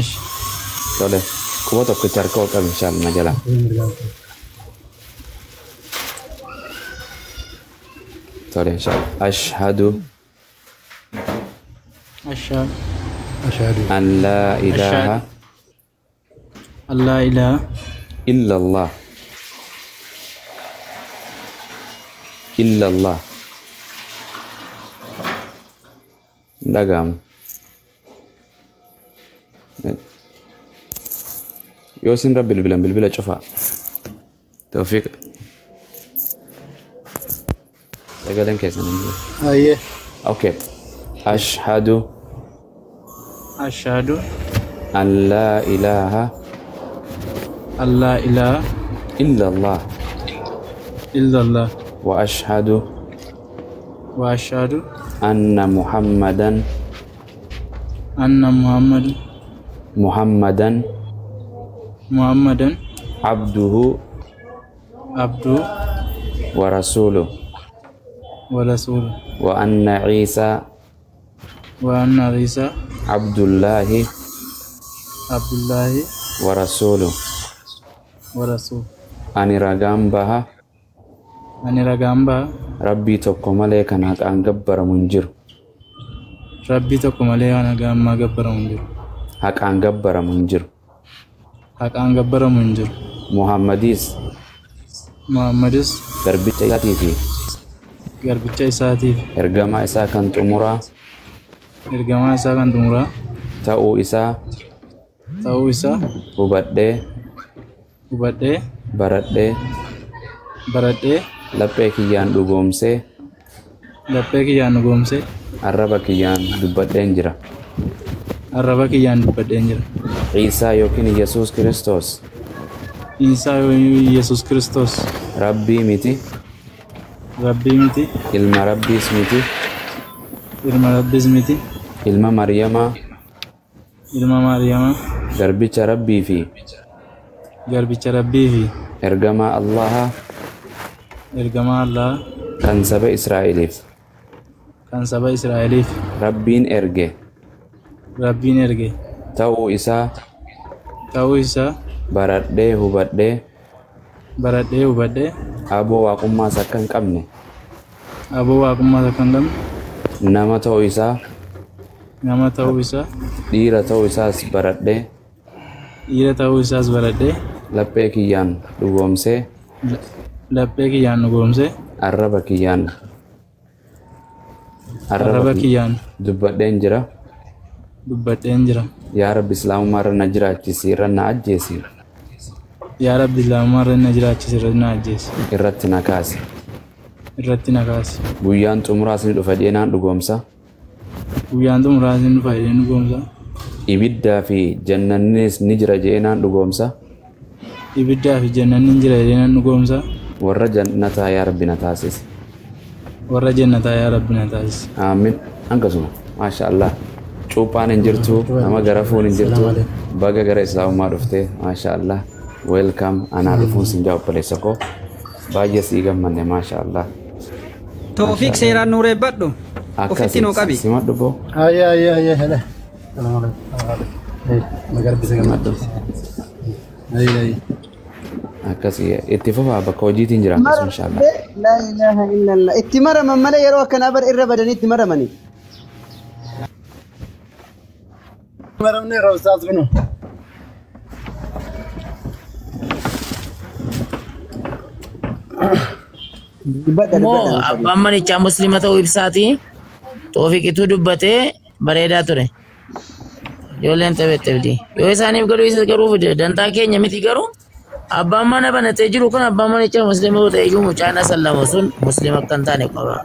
Ishi. Tole. Quba tokkicha harka ol qabi inshallah na jala. Tole inshallah. Ashhadu Ashhadu. Ashhadu. an laa ilaaha An laa ilaaha illallah. Illallah. Hin dhaga'amu. Yoo isin irra bilbilan bilbila cufaa. Tawfiiq. Sagaleen keessan hin jiru. Ayyee. Okay. Ashhadu Ashhadu an laa ilaaha an laa ilaaha illallah illallah wa ashhadu wa ashhadu anna Muhammadan anna Muhammadan Muhammadan Muhammadan abduhu abduhu wa rasuluh wa rasuluh wa anna Isa wa anna Isa Abdullahi Abdullahi wa rasuluh. wa rasuluh. Ani ragaan baha Ani ragaan baha Rabbii tokko malee kan haqaan gabbaramu hin jiru. Rabbii tokko malee kan haqaan gabbaramu hin jiru. Haqaan gabbaramu hin jiru. Haqaan gabbaramu hin jiru. Muhammadis Muhammadis garbicha isaatii fi garbicha isaatiif ergamaa isaa kan xumuraa ergamaa isaa kan xumuraa ta'uu isaa ta'uu isaa hubadhee hubadhee baradhee baradhee laphee kiyyaan dhugoomsee laphee kiyyaan dhugoomsee arraba kiyyaan dubbadheen jira. Arraba kiyyaan dubbadheen jira. Iisaa yookiin Yesuus Kiristoos Iisaa yookiin Yesuus Kiristoos Rabbii miti, Rabbii miti, ilma Rabbiis miti, ilma Rabbiis miti, ilma Maryamaa, ilma Maariyamaa, garbicha Rabbii fi garbicha Rabbii fi ergamaa Allahaa ergamaa Allahaa kan saba Israa'eliif kan saba Israa'eliif Rabbiin erge Rabbiin erge ta'uu isaa ta'uu isaa baradhee hubadhee baradhee hubadhee aboo waaqummaas akka hin qabne aboo waaqummaas akka hin qabne nama ta'uu isaa nama ta'uu isaa dhiira ta'uu isaas baradhee dhiira ta'uu isaas baradhee laphee kiyyaan dhugoomsee laphee kiyyaan dhugoomsee arraba kiyyaan arraba kiyyaan dubbadheen jira. Dubbadheen jira. Yaa Rabbi Islaamummaa irra na jiraachisi irra na ajjeesi. Yaa Rabbi Islaamummaa irra na jiraachisi irra na ajjeesi. Irratti na kaasi. Irratti na kaasi. Guyyaan xumuraas ni dhufa jedheen dhugoomsa. Guyyaan xumuraas ni dhufa jedheen dhugoomsa. Ibiddaa fi jannannis ni jira jedheen dhugoomsa. Ibiddaa fi jannanni ni jira jedheen dhugoomsa. Warra jannataa yaa Rabbi na taasisi. Warra jannataa yaa Rabbi na taasisi. Aamin. Akkasuma. Maasha Allah. Cuuphaan hin jirtu, nama garafuun hin jirtu, baga gara Islaamummaa dhuftee, maasha Allah. Welcome, anaa dhufuun sin jaa obboleessa koo. Baay'ee sii gammanne, maasha Allah. Tawfiiq seeraan nuu reebbadhu. Ofitti nuu qabi. Simadhu boo. Ayyee ayyee ayyee hele. Salaam alaikum. Magarbisa gammachiise. Ayyee ayyee. Akkasii itti fufaa bakka hojiitiin jira akkasuma inshallah. Laa ilaaha illallah. Itti maraman malee yeroo akkanaa bar irra badanii itti maramani. Maramne rawsaas kunu. Immoo abbaan manichaa musliima ta'uu ibsaati. Toofiqituu dubbatee bareedaa ture. Ijoolleen taphatte. Yoo isaaniif garuu isa garuu dantaa keenya miti garuu abbaan mana banatee jiru kun abbaan manichaa musliima yoo ta'e iyyuu mucaan asallamu sun musliima akka hin taane qaba.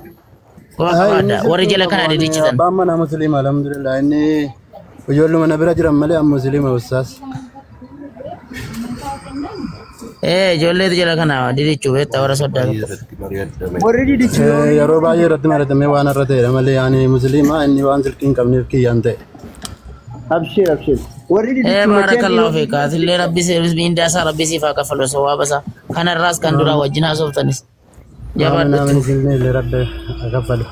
Qaba qabaadha. Warri jala kana didichitan. Abbaan mana musliima alhamdulillah inni ijoolluma na bira jiran malee amma musliima ustaas. Ijoolleetu jala kana didichuu beektaa warra soddaa tokko. Warri didichuu Yeroo baay'ee irratti mari'atamee waan irra ta'edha malee ani musliima inni waan silkii hin qabneef kiyyaan ta'e. Abshir abshir. Warri didichuu Baarakallahu fiika. Atillee rabbi miindaa isaa rabbi siif haa kaffalu sawaaba isaa. Kanarraas kan duraa wajjin haasoftanis. Aamin aamin isinillee illee rabbi haa kaffalu.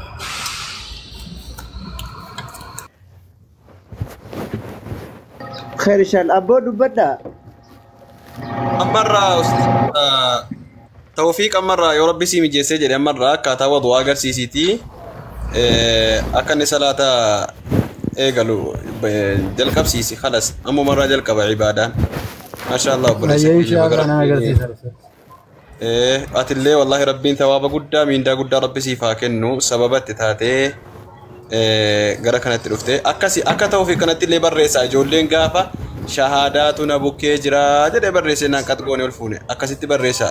Khair inshallah. Abboo dubbadhaa. Ammarraa Tawfiiq ammarraa yoo rabbi sii mijeessee jedhe ammarraa akkaataa wadu'aa agarsiisiitii akka inni salaata eegalu jalqabsiisi khalas ammumarraa jalqaba ibaadaan. Maasha Allah obboleessa Ayyee kiyya baga inshallah na rabbiin agarsiisa. Atillee wallahi rabbiin thawaaba guddaa miindaa guddaa rabbi siif haa kennu sababa itti taatee gara kanatti dhufte akkasi akka ta'uuf kanatti illee barreessa ijoolleen gaafa shahaadaatu na bukkee jira jedhee barreessee naan qax goone ol fuune akkasitti barreessa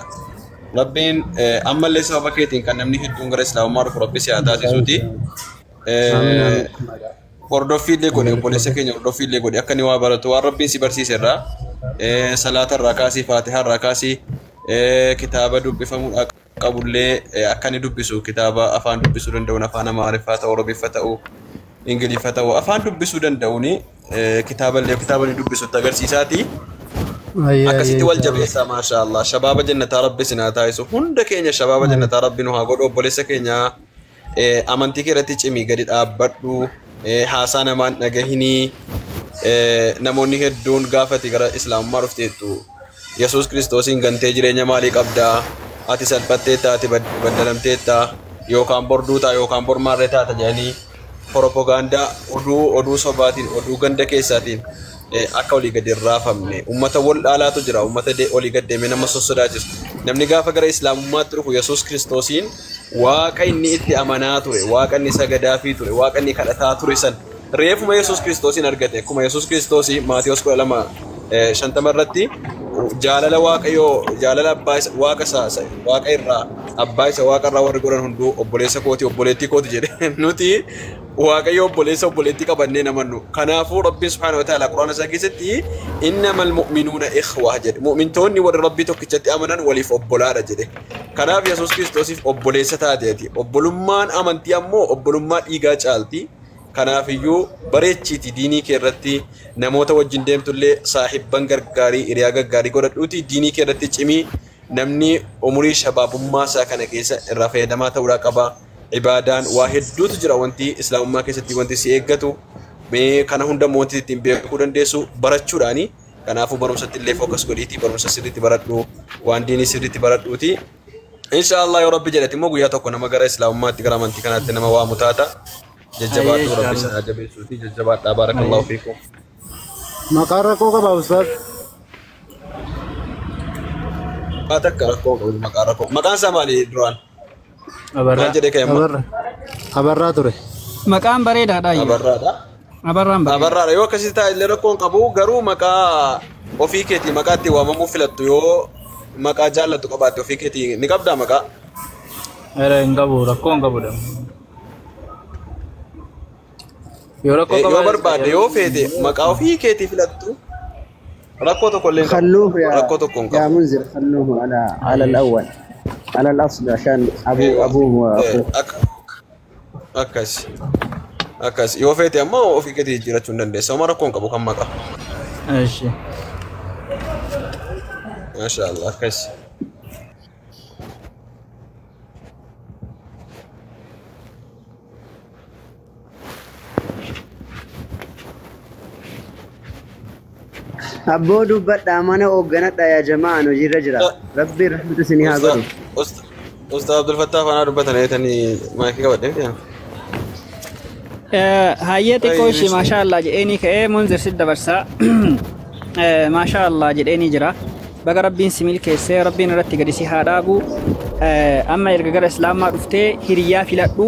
rabbiin ammallee sababa keetiin kan namni hedduun gara islaamummaa dhufu rabbi si haa taasisuuti. Amiin amiin. Hordoffii illee godhe obboleessa keenya hordoffii illee godhe akka inni waa baratu waan rabbiin si barsiise irraa salaata irraa kaasii faatihaa irraa kaasii kitaaba dubbifamuudha qabullee akka inni dubbisu kitaaba afaan dubbisuu danda'uun afaan amaariffaa ta'u oromiffaa ta'u ingiliffaa ta'u afaan dubbisuu danda'uun kitaaba illee kitaaba inni dubbisutti agarsiisaati. Ayyee ayyee Akkasitti wal inshallah. jabeessaa maasha Allah shabaaba jannataa rabbi isin haa taasisu hunda keenya shabaaba jannataa rabbi nu haa godhu obboleessa keenya amantii kee irratti cimii gadi dhaabbadhu haasaa namaan dhagahinii namoonni hedduun gaafati gara islaamummaa dhufteettu Yesuus kiristoosiin gantee jireenya maalii qabdaa ati salphatteetta ati baddalamteetta yookaan bor duutaa yookaan bor maarree taata jedhanii propagaandaa oduu oduu sobaatiin oduu ganda keessaatiin akka olii gadi hin raafamne ummata wal dhaalaatu jira ummata olii gad deemee nama sossodaachisu namni gaafa gara islaamummaatti dhufu Yesuus kiristoosiin waaqa inni itti amanaa ture waaqa inni sagadaafii ture waaqa inni kadhataa ture san reefuma Yesuus kiristoosiin argate akkuma Yesuus kiristoosii Maatiyos 12:50 irratti jaalala waaqayyoo jaalala abbaa isa waaqa isaa waaqa irraa abbaa isa waaqa irraa warri godhan hunduu obboleessa kooti obboleettii kooti jedhe nuti waaqayyo obboleessa obboleettii qabannee namannu kanaafuu rabbiin subhaanahu wa ta'ala quraana isaa keessatti innamal mu'minuuna ikhwaa jedhe mu'mintoonni warri rabbii tokkichatti amanan waliif obbolaadha jedhe kanaaf yesuus kiristoosiif obboleessa taateeti obbolummaan amantii ammoo obbolummaa dhiigaa caalti Kanaafiyyuu bareechiiti diinii kee irratti namoota wajjin deemtullee saahibban gargaarii hiriyaa gaggaarii godhadhuuti diinii kee irratti cimii namni umurii shabaabummaa isaa kana keessa irraa fayyadamaa ta'uudhaa qaba. Ibaadaan waa hedduutu jira wanti islaamummaa keessatti wanti si eeggatu mee kana hunda wanti ittiin beekuu dandeessu barachuudhaani. Kanaafuu barumsatti illee fookas godhiitii barumsa sirriitti baradhu waan diinii sirriitti baradhuuti. Insha Allah yoo rabbi jedhati immoo guyyaa tokko nama gara islaamummaatti gara amantii kanaatti nama waamu taata. Ayyee Jajjabaadhu rabbi inshallah. isin haa jabeessuuti jajjabaadhaa baarakallahu Ayyee. fiikum. Maqaan rakkoo qaba ustaaz. Maqaa takka rakkoo qabu maqaa rakkoo. Maqaan isaa maali duraan? Maal Abarraa. jedhee ka'e amma? Abarra. Abarraa ture. Maqaan bareedaadha iyyuu. Abarraadha. Abarraan bareeda. Abarraadha yoo akkasii ta'a illee rakkoo hin qabu garuu maqaa ofii keetii maqaa itti waamamuu filattu yoo maqaa jaallattu qabaatte ofii keetii ni qabdaa maqaa? Era hin qabu rakkoo hin qabu dha. Yoo rakkoo Yoo qabaate barbaadde yoo feete maqaa ofii keetii filattu rakkoo tokko illee hin qabu. خلوه يا Rakkoo tokko hin يا qabu. منذر خلوه على على الأول على الأصل عشان أبو أبوه وأخوه Akkas. Akkas yoo feete ammoo ofii keetii jijjiirachuu hin dandeessa. Homaa rakkoo hin qabu kan maqaa. Eshi. Maasha Allah akkas. Abboo dubbadhaa mana hoogganadhaa yaa jamaa an hojiirra jira. Rabbi rahmata isinii haa godhu. Ustaaz Abdul Fattah faanaa dubbatan eetanii maayikii qabadhee miti? Hayyee xiqqoo ishii maashaa Allah jedheenii ka'ee munzir si dabarsaa. Maashaa Allah jedheenii jira. Baga rabbiin si milkeessee rabbiin irratti gadi si haa dhaabu. Amma erga gara islaamaa dhuftee hiriyaa filadhu.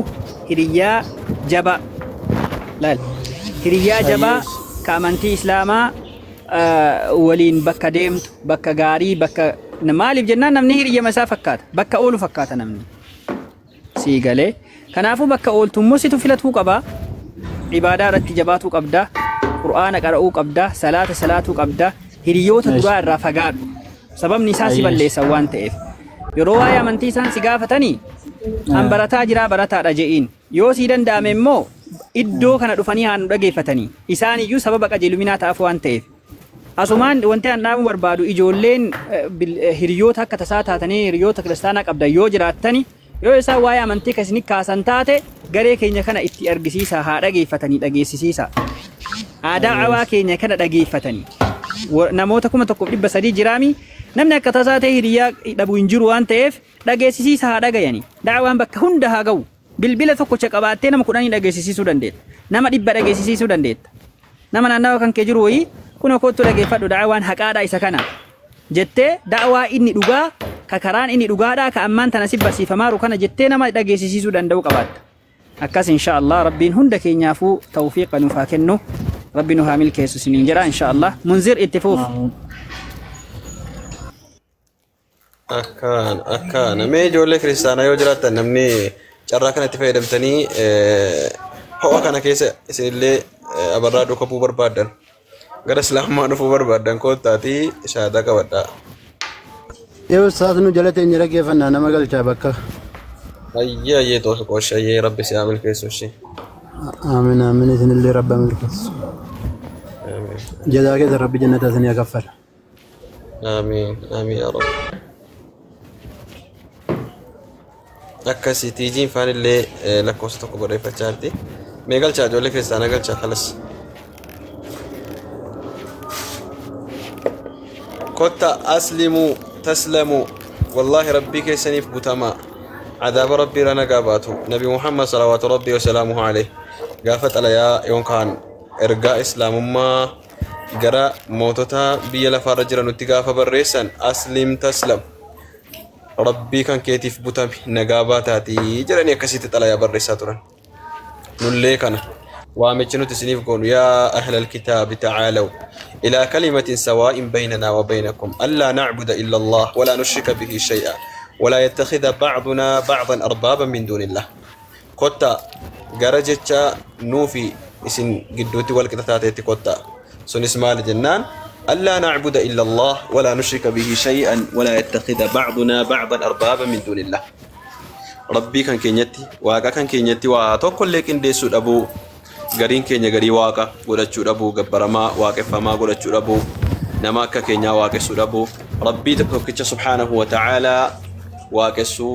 Hiriyaa jabaa. Laal. Hiriyaa jabaa ka amantii islaamaa waliin bakka deemtu bakka gaarii bakka maaliif jennaan namni hiriyyama isaa fakkaata bakka oolu fakkaata namni. Sii galee. Kanaafuu bakka ooltu immoo situ filatuu qaba. Ibaadaa irratti jabaatuu qabda. Qur'aana qara'uu qabda. Salaata salaatuu qabda. Hiriyoota duraa irraa fagaadhu. Sababni isaa si balleessan waan ta'eef. Yeroo waa'ee amantii isaan si gaafatanii an barataa jiraa barataadha je'iin. Yoo sii danda'ame immoo iddoo kana dhufanii haa nu dhageeffatanii. Isaan iyyuu sababa qajeeluminaa ta'aaf waan ta'eef. Asumaan wanti an dhaamuu barbaadu ijoolleen hiriyoota akka tasaa taatanii hiriyoota kiristaanaa qabdan yoo jiraattani yoo isaan waa'ee amantii kan isin kaasan taate garee keenya kana itti argisiisa haa dhageeffatanii dhageessisiisa. Aadaa da'awaa keenya kana dhageeffatanii. Namoota 1300 jiraami namni akka tasaa ta'e hiriyaa dhabuu hin jiru waan ta'eef dhageessisiisa haa dhagayani. Da'awaan bakka hunda haa ga'u. Bilbila tokkocha qabaattee nama 10 dhageessisiisuu dandeetta. Nama 100 dhageessisiisuu dandeetta. Nama naannawa kan kee jiru wayii kun kottu dhageeffadhu da'awaan haqaadha isa kana. Jettee da'awaa inni dhugaa ka karaan inni dhugaadha ka ammaan tana si barsiifamaaru kana jettee nama dhageessisiisuu danda'u qabaatta. Akkas insha Allah rabbiin hunda keenyaafuu tawfiiqa nuuf haa kennu. Rabbi nu haa milkeessu isiniin jedha insha Allah. Munzir itti fuuf. Akkaan akkaan mee ijoollee kiristaanaa yoo jiraattan namni carraa kanatti fayyadamtanii ho'a kana keessa isinillee abarraa duuka bu'uu barbaaddan gara islaamaa dhufuu barbaaddan koottaatii shahaadaa qabadhaa. Yoo ustaas nu jala teenye dhaggeeffannaa nama galchaa bakka. Ayyee ayyee toosu qooshe ayyee rabbi si haa milkeessu ishee. Amiin amiin isinillee rabba milkeessu. Jazaa keessa rabbi jannata isinii haa kaffala. Amiin amiin yaa rabbi. Akkasii tiijiin faan illee lakkoofsa tokko barreeffachaa jirti. Mee galchaa ijoollee kiristaanaa galchaa kalas. Kotta aslimuu taslamuu wallaahi rabbii keessaniif butamaa. Cadaaba rabbii irra nagaa baatu. Nabi Muhammad salawaatu rabbii wasalaamuhu alayh. Gaafa xalayaa yookaan ergaa islaamummaa gara mootota biyya lafaarra jiranutti gaafa barreessan aslim taslam. Rabbii kan keetiif butame nagaa baataatii jedhanii akkasitti xalayaa barreessaa turan. Nullee kana waamichi nuti isiniif goonu yaa ahlal kitaabi tacaalaw ilaa kalimatin sawaa'in baynanaa wa baynakum allaa nacbuda illa allah walaa nushrika bihi shay'a walaa yattakhida bacdunaa bacdan arbaaban min duuni illah. Kottaa gara jecha nuufi isin gidduutti walqixa taateetti kottaa. Sunis maali jennaan ألا نعبد إلا الله ولا نشرك به شيئا ولا يتخذ بعضنا بعضا أربابا من دون الله. ربي كان كينيتي واقا كان كينيتي واتوكل لك إنديسو أبو غرين كينيا غري واقا غدچو أبو غبرما واقفما غدچو أبو نماكا كينيا واقسو أبو ربي توكيتش سبحانه وتعالى واقسو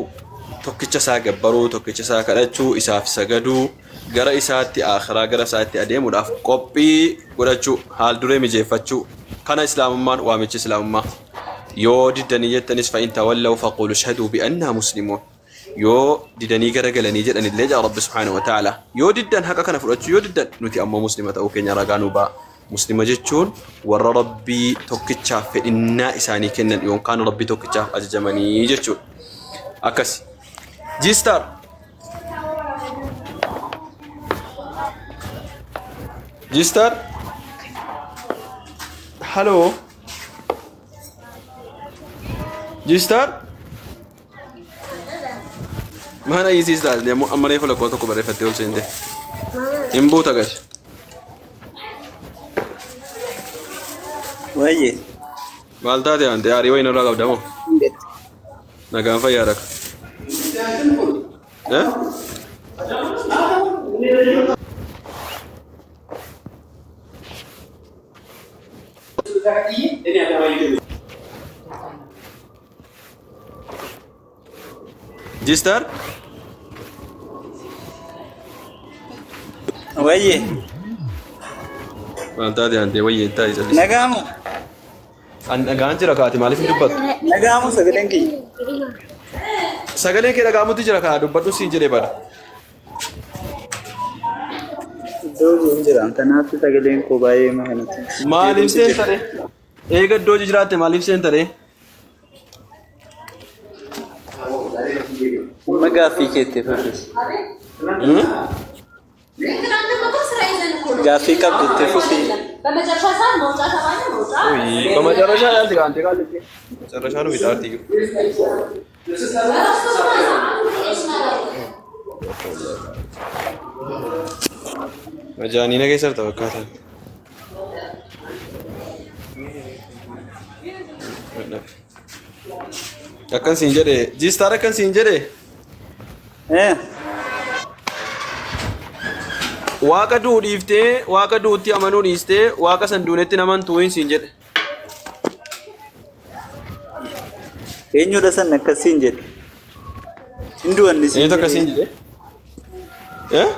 توكيتش سا غبرو توكيتش سا كدچو إساف سغدو gara isaatti akhiraa gara isaatti adeemuudhaaf qophii godhachuu haal duree mijeeffachuu kana islaamummaan waamichi islaamummaa yoo diddanii jettanis fa'in tawallaw faqulu ashhadu bi'annaa muslimuun yoo didanii garagalanii jedhanillee jaa rabbi subhaanahu wa ta'ala yoo diddan haqa kana fudhachuu yoo diddan nuti ammoo muslima ta'uu keenya ragaa nu ba'a. Muslima jechuun warra rabbii tokkichaaf fedhinnaa isaanii kennan yookaan rabbii tokkichaaf ajajamanii jechuudha. Akkas. Jiistar. Jiistar. Haloo. Jiistar. Mana hiisiistaa amma reefu lakkoo tokko barreeffattee ol seente. Hin buuta gash. Wayye. Maal taate aantee aarii wayiin irraa qabda moo? Nagaan fayyaa dhaka. Eh? Jiistar? Wayye. Maal taate aantee wayyee taa'e callisee. Nagaamu. An dhagaan jira kaati maaliif hin dubbattu? Nagaamu sagaleen kiyya. Sagaleen kee dhagaamutti jira kaa dubbadhu siin jedhee bada. Iddoo hin jira. Kanaaf sagaleen koo baay'ee makanatti. Maaliif seentare? Eega iddoo jiraatte maaliif seentare? Amma gaaffii keetti fufi. Gaaffii qabdu itti fufi. በመጨረሻ ያልት አንተ ጋር መጨረሻ ነው ቢጣርት ይግሩ መጃኒ ነገ ሰርተ በካታ akkan siin jedhe jiistaar akkan siin jedhe waaqa du'u dhiiftee waaqa du'utti amanuu dhiistee waaqa san duunetti naman tu'in siin jedhe. Eenyudha san akkasiin jedhe? Hin du'anni siin Eenyutu akkasiin jedhe? Eh?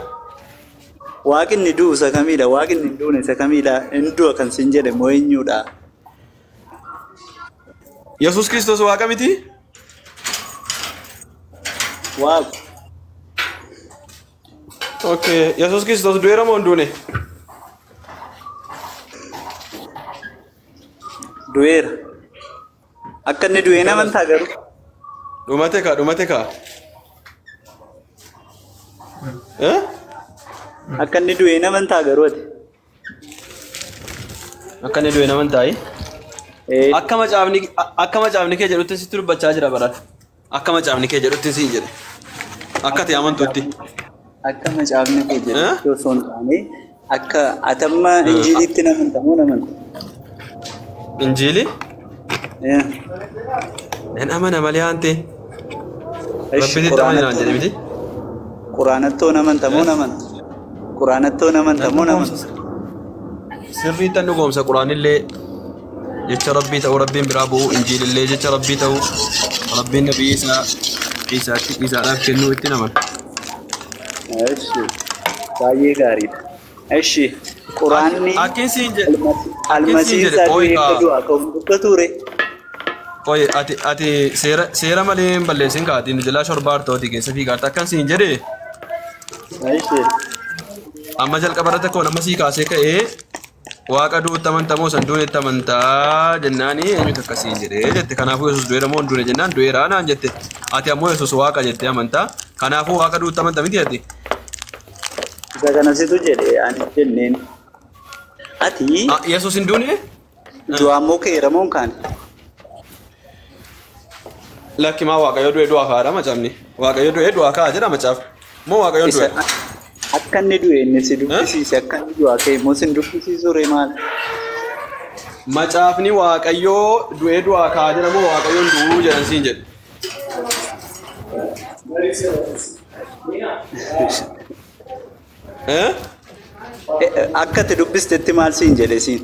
Waaqni du'u isa kamiidha? Waaqni hin duune isa kamiidha? Hin du'a kan siin jedhe moo eenyudha? Yesuus Kiristoos waaqa miti? Waaqa. Okay, Yesuus Kiristoos du'eera moo hin duune? Du'eera. Akka inni du'e hin amantaa garuu? Dhumate kaa, dhumate kaa. Eh? Akka inni du'e hin amantaa garuu ati? Akka inni du'e hin amantaayi? Akka macaafni kee jedhutti sitti dubbachaa jira bara. Akka macaafni kee jedhutti siin jedhe. Akka ati amantutti. Akka macaafni kee jedhutti osoo hin taane, akka atamma injiiliitti hin amantaa moo hin amantaa? Injiili? Nan amana malee haante. Rabbiin itti amani naan jedhe miti. Quraanattoo hin amantaa moo hin amantaa? Quraanattoo hin amantaa moo hin amantaa? Sirriitti an dhugoomsa. Quraanillee jecha Rabbii ta'uu, Rabbiin biraa bu'uu, Injiilillee jecha Rabbii ta'uu, Rabbiin nabiyyi isaa Isaatti Isaadhaaf kennuu itti amana. Eshi, baay'ee gaariidha. Eshi, Quraanni Akkin siin jedhe almasiin jedhe isaa qo'i du'ee akka kaa. du'aa ka'u dubbatu ture. Qo'i, ati seera malee hin balleessin kaati nu jalaa shorbaa artooti keessa fiigaarta. Akkan siin jedhe Eshi, amma jalqaba irratti akkuma nama sii kaasee ka'ee waaqa du'utti amantamoo san duunetti amantaa jennaani, eenyutu akkasiin jedhee jette. Kanaafuu Yesuus du'eera moo hin duune jennaan, du'eera naan jette. Ati ammoo Yesuus waaqa jettee amantaa. Kanaafuu waaqa du'utti amanta miti ati? Isa kana situ jedhe, ani jenneen. Ati Yesuus hin duune? Du'aa immoo ka'eera moo hin kaane? Lakki, maa Waaqayyo du'e du'aa kaa'aadha macaafni. Waaqayyo du'e du'aa kaa'a jedha macaaf. Moo Waaqayyoon Isa du'e? akka inni du'e inni si dubbisiise, akka inni du'aa ka'e immoo si hin dubbisiisu ree maal? Macaafni Waaqayyoo du'ee du'aa kaa'a jedha moo Waaqayyoon du'uu jedhan siin jedhe? Eh? Akka ati dubbistetti maal siin jedhe siin?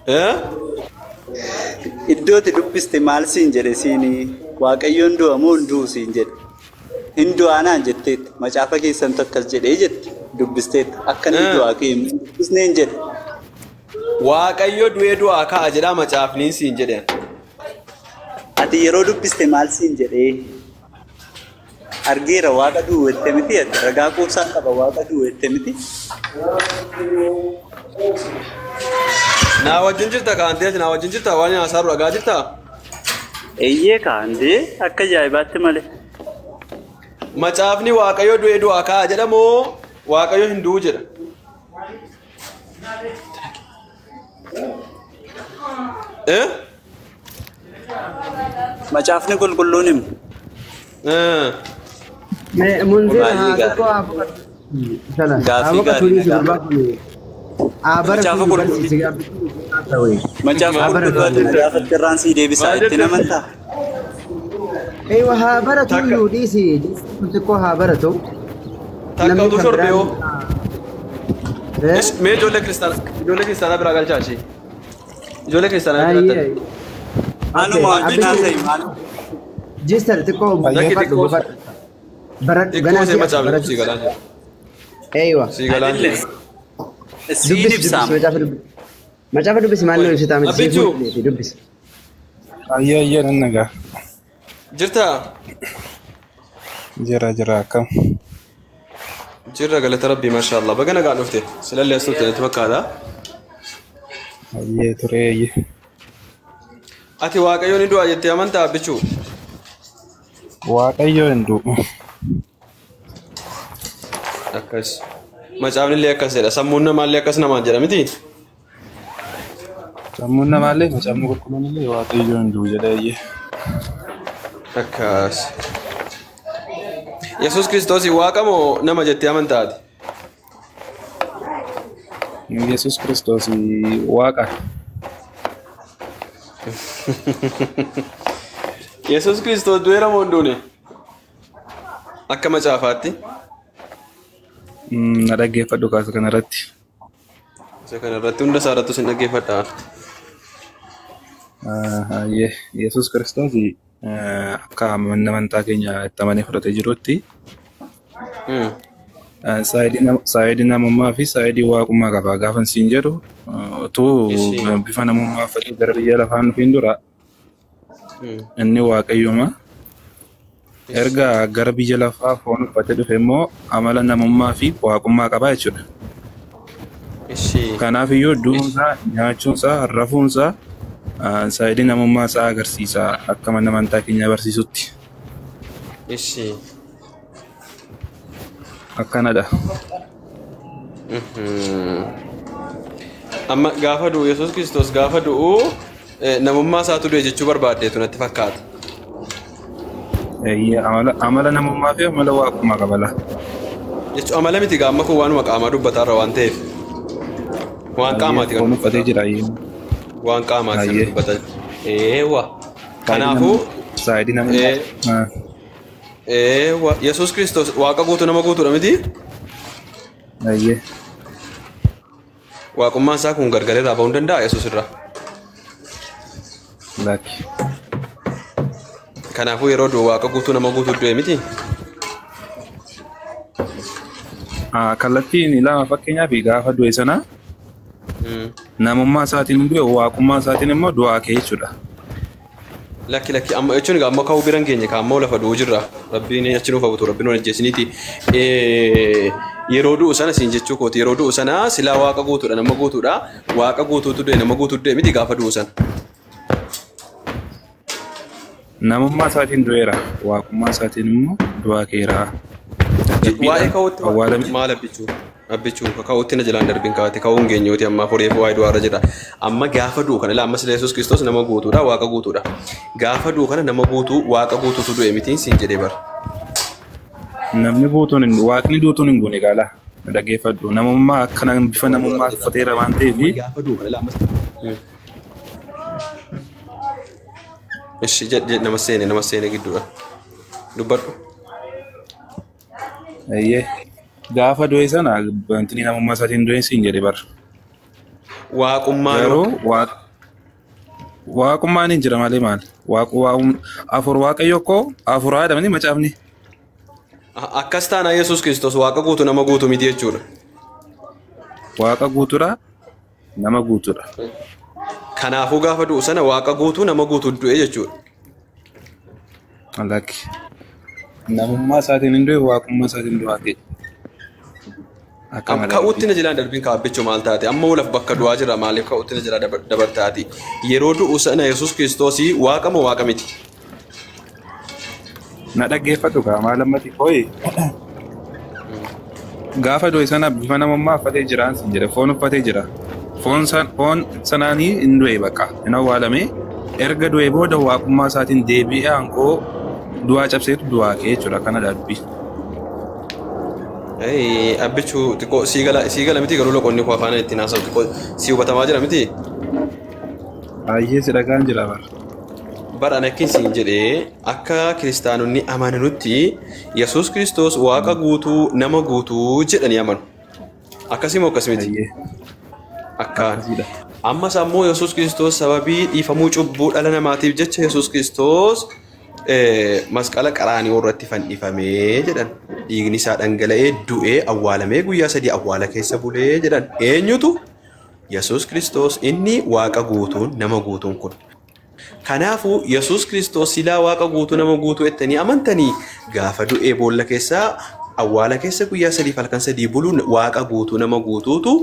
Eh? Iddoo ati dubbiste maal siin jedhe siin? Waaqayyoon du'a moo hin du'u siin jedhe? Hin du'aa naan jetteetti. Macaafa keessantu akkas jedhee jette, dubbisteetti. Akka inni du'aa ka'e immoo dubbisneen jedhe. Waaqayyo du'ee du'aa kaa'a jedha macaafni siin jedhe. Ati yeroo dubbiste maal siin jedhee? Argeera waaqa du'u jette miti ati? Ragaa quubsaan qaba waaqa du'u jette miti? Naa wajjin jirta kaantee, ati naa wajjin jirta, waan haasaaru dhagaa jirta? Eeyyee kaandee, akka ajaa'ibaatti malee. Macaafni Waaqayyo du'ee du'aa kaa'a jedha moo Waaqayyo hin du'u jedha? Eh? Macaafni qulqulluun himu. Eh. Munzir Baay'ee haa gaarii. xiqqoo haa boqotu. Sana haa Gaaffii boqotu, gaarii dhiisi na gurbaa kun. Haa baratu. Macaafa qulqulluu. Barsiisi gaaffichi ta'e. Macaafa Haa qulqulluu baratu. ati na gaafatte irraan sii deebisaa, Maal itti jette? amantaa? Eewa, haa baratu Takka iyyuu dhiisi. Xiqqoo haa baratu. takka Namni utuu kan shorbe biraan. yoo. Eh? Mee ijoollee kiristaanaa biraa galchaa ishee. Ijoollee kiristaanaa jiraattan. Ayyee. Maaluma Okay, wajjin abbichi haasa'i maal? Jistar xiqqoo Lakki boqadhu xiqqoo boqadhu. Baradhu xiqqoo ganaa see si'a macaafni kun baratu. sii galaa jira. Eewa. Sii galaa Anillee jira. siin Dubbisi dubbisi ibsaama. macaafa dubbisi. Macaafa dubbisi, maal Qoy nu ibsitaa miti siifuu abbichuu dhiyeeti dubbisi. Ayyee, ayyee, nan nagaa. Jirtaa? Jira, jira, akkam? Jirra, galata Rabbii, maasha Allah. Baga nagaan dhufte. Silallee as turte natti fakkaata. Ayyee ture, ayyee. Ati Waaqayyoon ni du'a jettee amantaa, abbichuu? Waaqayyo hin du'u. Akkas. Macaafni illee akkas jedha. Sammuun namaallee akkas namaan jedha miti? Sammuun namaallee macaafni qulqulluun illee Waaqayyo hin du'u jedha, ayyee. Akkas. Yesuus Kiristoos waaqa moo nama jettee amantaati? Yesuus Kiristoos waaqa. Yesuus Kiristoos du'eera moo hin duune? Akka macaafaatti. Na dhaggeeffadhu kaasa kanarratti. Isa kanarratti, hunda isaa irrattus hin dhaggeeffadha. Ayyee, Yesuus Kiristoos Akka manni amantaa keenya itti amanee fudhatee jirutti saayidii namummaa fi saayidii waaqummaa qaba. Gaafa siin jedhu utuu bifa namummaa uffatee gara biyya lafaa dhufiin dura inni waaqayyooma. Erga gara biyya lafaa foon uffatee dhufe immoo amala namummaa fi waaqummaa qaba jechuudha. Kanaaf iyyuu du'uunsaa, nyaachuunsaa, rafuunsaa saayidii namummaa isaa agarsiisa akka mana amantaa keenya barsiisutti. Akkanadha. Amma gaafa du'u Yesuus Kiristoos gaafa du'u namummaa isaatu du'e jechuu barbaaddeetu natti fakkaata. Amala namummaa fi amala waaqummaa qaba. Jechuun amala miti gaamma kun waanuma qaamaa dubbataarra waan ta'eef. Waan qaamaati kan uffatee jira. Waan qaamaati kan dubbataa. Eewwa. Kanaafuu saayidii namummaa. Eewwa Yesuus Kiristoos waaqa guutuu nama guutuudha miti? Waaqummaan isaa kun gargar irraa ba'uu hin danda'a Yesuus irraa. Lakki. Kanaafuu yeroo du'u waaqa guutuu nama guutuu du'e miti? Kallattiin lama fakkeenyaaf gaafa du'e sana namummaa isaatiin du'e waaqummaa isaatiin immoo du'aa ka'e jechuudha. Lakki lakki amma jechuun egaa amma ka'uu biran keenya kaammoo lafa du'u jirra. Rabbiin achi nuuf hawwatu rabbiin nu ajjeesiniiti. Yeroo du'u sana siin jechuu kooti yeroo du'u sana silaa waaqa guutuudha nama guutuudha waaqa guutuutu du'e nama guutuu du'e miti gaafa du'u sana. Namummaa isaatiin du'eera waaqummaa isaatiin immoo du'aa ka'eera. Waa'ee ka'uutti maal abbichuu? Abbichuu ka'uutti na jalaan darbiin kaa'ate ka'uun geenyooti amma horeef waa'ee du'aarra jira. Amma gaafa du'u kana amma sila Yesuus Kiristoos nama guutuudha waaqa guutuudha. Gaafa du'u kana nama guutuu waaqa guutuutu du'e mitiin siin jedhee bara. Namni guutuun waaqni duutuun hin goone gaala dhaggeeffadhu namummaa akkana bifa namummaa uffateera waan ta'eef. Gaafa du'u kana amma. Ishi jedh nama seene gidduudha. Dubbadhu. Gaafa du'e sana wanti namummaa isaatiin du'e siin jedhe bara. Waaqummaan garuu waaqummaan hin jira malee maal? Afur waaqayyo koo afur haadha malee macaafni. Akkas taanaa Yesuus Kiristoos waaqa guutuu nama guutuu miti jechuudha. Waaqa guutuudha nama guutuudha. Kanaafuu gaafa du'u sana waaqa guutuu nama guutuu du'e jechuudha. Lakki. Namummaa isaatiin hin du'e waaqummaa isaatiin du'aa ka'e. Ka'uutti na jalaan darbiin kaabbichuu maal taate amma walaaf bakka du'aa jira maaliif ka'uutti na jalaa dabartaati yeroo du'u sana Yesuus Kiristoosii waaqa moo waaqa miti? Na dhaggeeffadhu gaa maal ammati hooyi gaafa du'e sana bifa namummaa uffatee jira sin jedhe foon uffatee jira foon sanaanii hin du'e bakka hin awwaalame erga du'e booda waaqummaa isaatiin deebi'ee aangoo du'aa cabseetu du'aa ka'e jechuudha kana dubbii. Abbichuu xiqqoo sii gala miti garuu loqonni koo afaan ittiin haasa'u xiqqoo si hubatamaa jira miti? Baay'ee si dhagaan jira bara. Bara ani akkin siin jedhee akka kiristaanonni amananutti Yesuus Kiristoos waaqa guutuu nama guutuu jedhanii amanu. Akkasii moo akkas miti? Akkaan. Ammas ammoo Yesuus Kiristoos sababii dhiifamuu cubbuu dhala namaatiif jecha Yesuus Kiristoos masqala qaraanioo irratti fannifamee jedhan. Dhiigni isaa dhangala'ee du'ee awwaalamee guyyaa sadii awwaala keessa bulee jedhan. Eenyutu? Yesuus Kiristoos inni waaqa guutuun nama guutuun kun. Kanaafuu Yesuus Kiristoos silaa waaqa guutuu nama guutuu jettanii amantanii gaafa du'ee boolla keessaa awwaala keessa guyyaa sadiif halkan sadii buluun waaqa guutuu nama guutuutu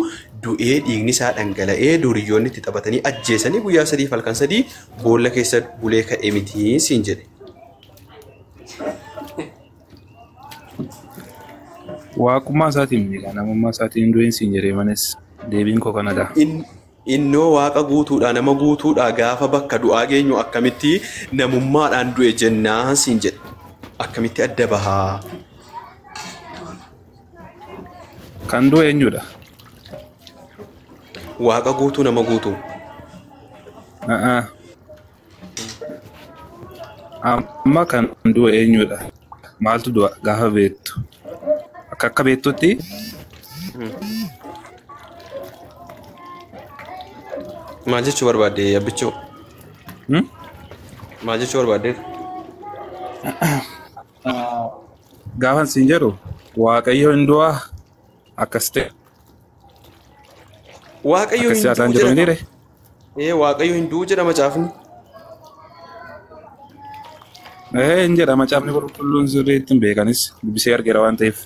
du'ee dhiigni isaa dhangala'ee duriyyoonni itti taphatanii ajjeesanii guyyaa sadiif halkan sadii boolla keessa bulee ka'e miti siin jedhe. Waaqummaa isaatiin miidha namummaa isaatiin du'een siin jedhee manes deebiin koo kanadha. Innoo waaqa guutuudha nama guutuudha gaafa bakka du'aa geenyu akkamitti namummaadhaan du'e jennaan siin jedhe akkamitti adda bahaa. Kan du'e eenyudha? Waaqa guutuu nama guutuu. Amma kan du'e eenyudha? Maaltu du'a gaafa beektu? Akka beektutti Maal jechuu barbaadde abbichuu? Maal jechuu barbaadde? Gaafan siin jedhu Waaqayyo hin du'aa akkas ta'e Waaqayyo akkas hin siyaasaan du'u jiru jedha. mitiire. Ee Waaqayyo hin du'u jedha macaafni. Ee hin jedha macaafni qulqulluun sirriitti hin beekanis dubbisee argeera waan ta'eef.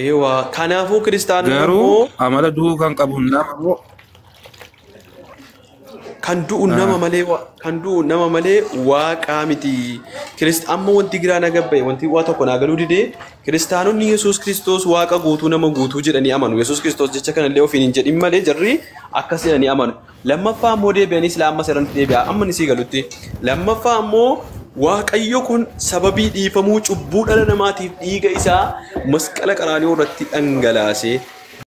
Ee waa kanaafuu kiristaanonni Garuu immoo amala du'uu kan qabu nama immoo kan du'u nama malee kan du'u nama malee waaqaa miti. Amma wanti giraa na gabba'e wanti waa tokko naa galuu didee kiristaanonni Yesuus Kiristoos waaqa guutuu nama guutuu jedhanii amanu. Yesuus Kiristoos jecha kanallee ofiin hin jedhin malee jarri akkas jedhanii amanu. Lammaffaa immoo deebi'anii silaa amma seeraan deebi'a amma ni sii galutti. Lammaffaa immoo Waaqayyo kun sababii dhiifamuu cubbuu dhala namaatiif dhiiga isaa masqala qaraanioo irratti dhangalaasee